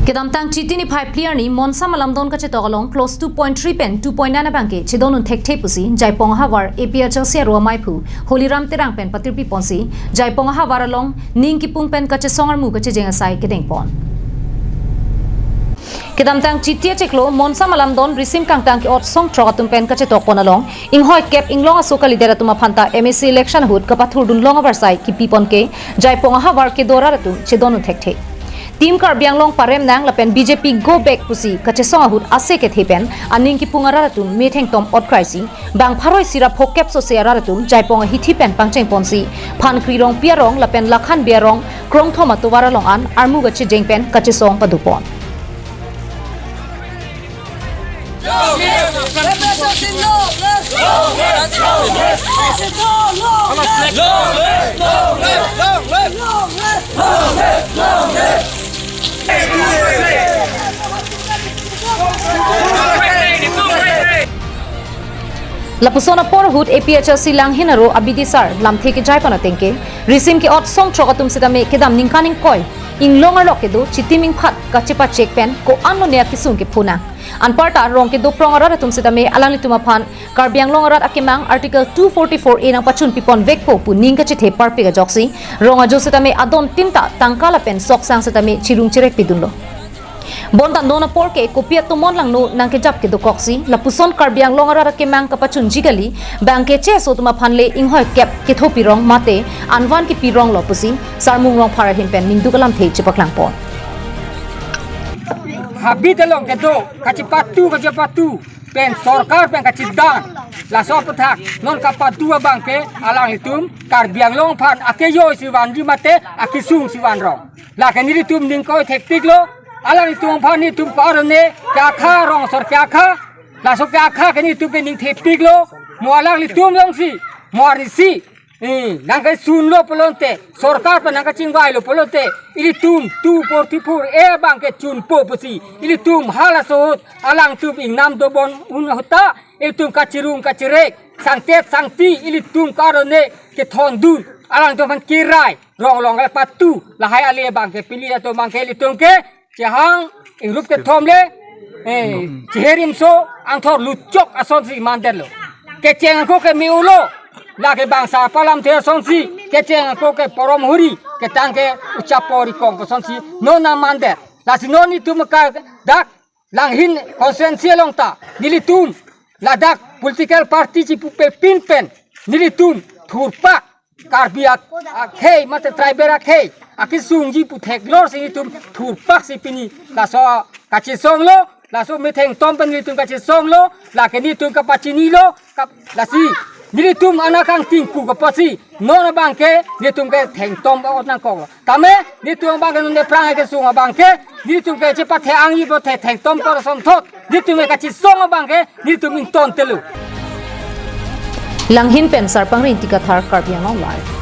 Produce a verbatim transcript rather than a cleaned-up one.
Kedamtang Chiti niphai phli arni Monsam alamdon kachetok along clause two point three pen two point nine abangke chedondun thekthe pusi Jaipong ahavar A P H L C aro amaiphu Holiram Terang pen patirpi ponsi Jaipong ahavar along ning kipung pen kachesong armu kachejeng asai kedeng pon. Kedamtang Chiti achiklo Monsam alamdon risim kangtang ke-ot song throk atum pen kachetok pon along inghoi kep inglong aso kalidet atum aphanta M A C election ahut kapathurdun long avarsai kipi pon ke Jaipong ahavar kedo arat atum chedondun thekthe. Team Karbi Anglong parem nang lapen B J P go back pusi kachesong ahut ase kethe pen aning kipung arat atum methengtom otkraisi bang pharoi sira phokep sose arat atum Jaipong ahithi pen pangcheng ponsi Phankri Rongpi arong lapen Lakhan Bey arong krongthom atovar along an armu kachejeng pen kachesong pado pon. Lapuson apor ahut A P H L C Langhin aro abidi sar lamthe kejai pon ateng ke risim ke-ot song throk atum sitame kedam ningkan ingkoi inglong arlo kedo Chiti mingphat kachepachek pen ko-an lone akesung kepho nang. Anparta rong kedo prong arat atum sitame alanglitum aphan Karbi Anglong arat akemang Article two forty-four A nangpachun pipon vekpo pu ning kachethe parpik ajoksi rong ajo sitame adon tinta tangka lapen soksang sitame chirung chirek pidunlo. Bonta non apor ke kopi atomon langno nangkejap kedokoksi lapuson Karbi Anglong arat akemang kapachunji kali bang kecheso atum aphan le inghoi kep kethopi rong mate anvan kipi ronglo pusi Sarmung Rongphar ahin pen ningduk alamthe chepaklang pon. Habit along kedo kachepatu kachepatu pen sorkar pen kachedang laso aphuthak non kapatu abangke alanglitum Karbi Anglong aphan akejoi si vanji mate akesung si vanrong. Lake nelitum ningkoi thektiklo, alanglitum aphan nelitum ko-an lone ke-akha rong asor ke-akha, laso ke-akha ke nelitum ke ning thepiklo, mo alanglitum jongsi, mo arnisi, eh, nangkesunlo pulote, sorkar pen nangkachingvailo pulote, ilitum two forty-four A abangke chunpo pusi, ilitum halaso ahut alangtum ingnam dobon un ahut ta, ilitum kachirung kachirek, sangtet sangti, ilitum ko-an lone kethondun, alangtum aphan kirai, rong along le patu, lahai ale abangke pili atum abangke ilitum ke, chehang, ingrup kethom le, eh, cheherim so, angthor luchok asonsi mandetlo. Kecheng ako ke me-olo, lake bangso apalamthe asonsi, kecheng ako ke porom huri, ketang ke uchapo rikong asonsi, non nangmandet. Lasi non nelitum ke dak, Langhin constituency along ta, nelitum, ladak political party chipupe pin pen, nelitum, thurpak, Karbi ak-, akhei, mate tribal akhei, akesungji pu theklor si nelitum, thurpak si pini, laso kachesonglo, laso methengtom pen nelitum kachesonglo, lake nelitum kapachinilo, kap-, lasi, nelitum anak kangtingku kapasi, non abangke, nelitum ke thengtom ot nangkok. Tame, nelitum abangke non aphrang kesung abangke, nelitum ke chepathe-angji pu the thengtom kor asonthot, nelitum ke kachesong abangke, nelitum ingtontelo. Langhin pen Sarpangri Ingti Kathar, Karbi Anglong Live.